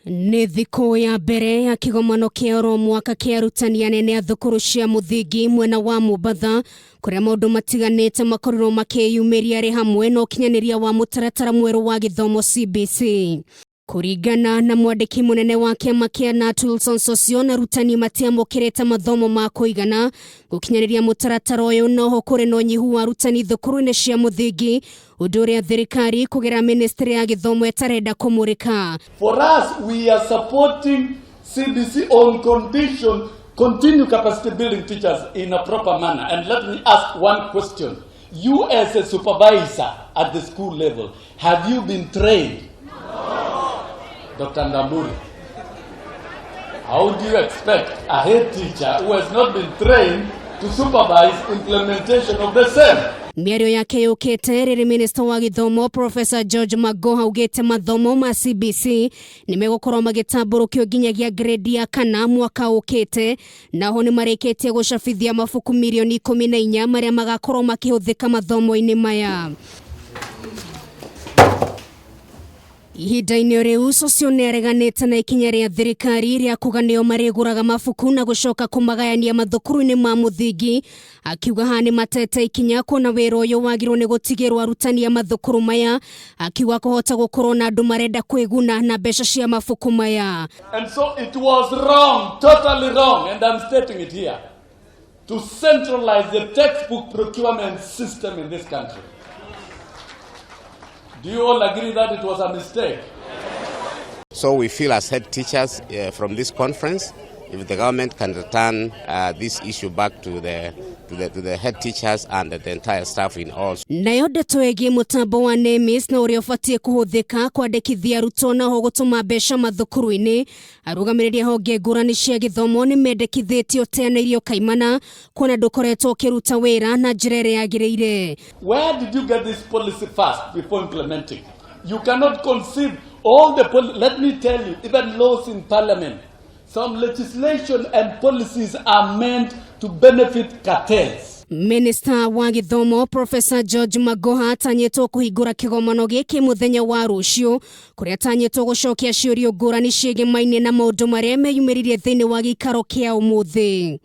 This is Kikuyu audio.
Nĩ thikũ ya mbere ya kĩgomano kĩa oro mwaka kĩa arutani anene a thukuru cia mũthingi mwena wa Mombatha kũrĩa maũndũ matiganĩte makorirwo makĩyumĩria arĩ hamwe na ũkinyanĩria wa mũtaratara mwerũ wa gĩthomo CBC. Kũringana na mwandĩki mũnene wa kĩama kĩa Nat Wilson Sossion, arutani matiamũkĩrĩte mathomo ma kũigana gũkinyanĩria mũtaratara ũyũ, noho kũrĩ na ũnyihu wa arutani thukuru-inĩ cia mũthingi, ũndũ ũrĩa thirikari kũgerera ministry ya gĩthomo ĩtarenda kũmũrĩka. For us, we are supporting CBC on condition continue capacity building teachers in a proper manner. And let me ask one question. You as a supervisor at the school level, have you been trained? No. Dr. Ndamburi, how do you expect a head teacher who has not been trained to supervise implementation of the same? Mĩario yake yũkĩte rĩrĩ minista wa gĩthomo Professor George Magoha augĩte mathomo ma CBC nĩ megũkorwo magĩtambũrũkio nginyagia grade ya kana mwaka ũkĩte, naho nĩ marĩkĩtie gũcabithia mabuku mirioni 14 marĩa magakorwo makĩhũthĩka mathomo-inĩ maya. Ihinda-inĩ rĩu Sossion nĩ areganĩte na ikinya rĩa thirikari rĩa kuga nĩo marĩgũraga mabuku na gũcoka kũmagayania mathukuru-inĩ ma mũthingi, akiuga haha nĩ matete ikinya kuona wĩra ũyũ wagĩrĩirwo nĩ gũtigĩrwo arutani a mathukuru maya, akiuga kũhota gũkorwo na andũ marenda kwĩguna na mbeca cia mabuku maya. And so it was wrong, totally wrong, and I'm stating it here, to centralize the textbook procurement system in this country. Do you all agree that it was a mistake? So we feel as head teachers from this conference, if the government can return this issue back to the head teachers and the entire staff in all. Nayo ndeto ĩgiĩ mũtambo wa NEMIS na ũrĩa ũbatiĩ kũhũthĩka kwandĩkithia arutwo naho gũtũma mbeca mathukuru-inĩ, arũgamĩrĩri a honge ngũrani cia gĩthomo nĩ mendekithĩtie ũteanĩirio kaimana kuona ndũkoretwo ũkĩruta wĩra na njĩra ĩrĩa yagĩrĩire. Where did you get this policy first before implementing? You cannot conceive all the let me tell you, even laws in parliament, some legislation and policies are meant to benefit cartels. Minista wa gĩthomo Professor George Magoha atanyĩtwo kũhingũra kĩgomano gĩkĩ mũthenya wa rũciũ, kũrĩa atanyĩtwo gũcokia ciũrio ngũrani ciĩgemaine na maũndũ marĩa meyumĩririe thĩinĩ wa gĩikaro kĩa ũmũthĩ.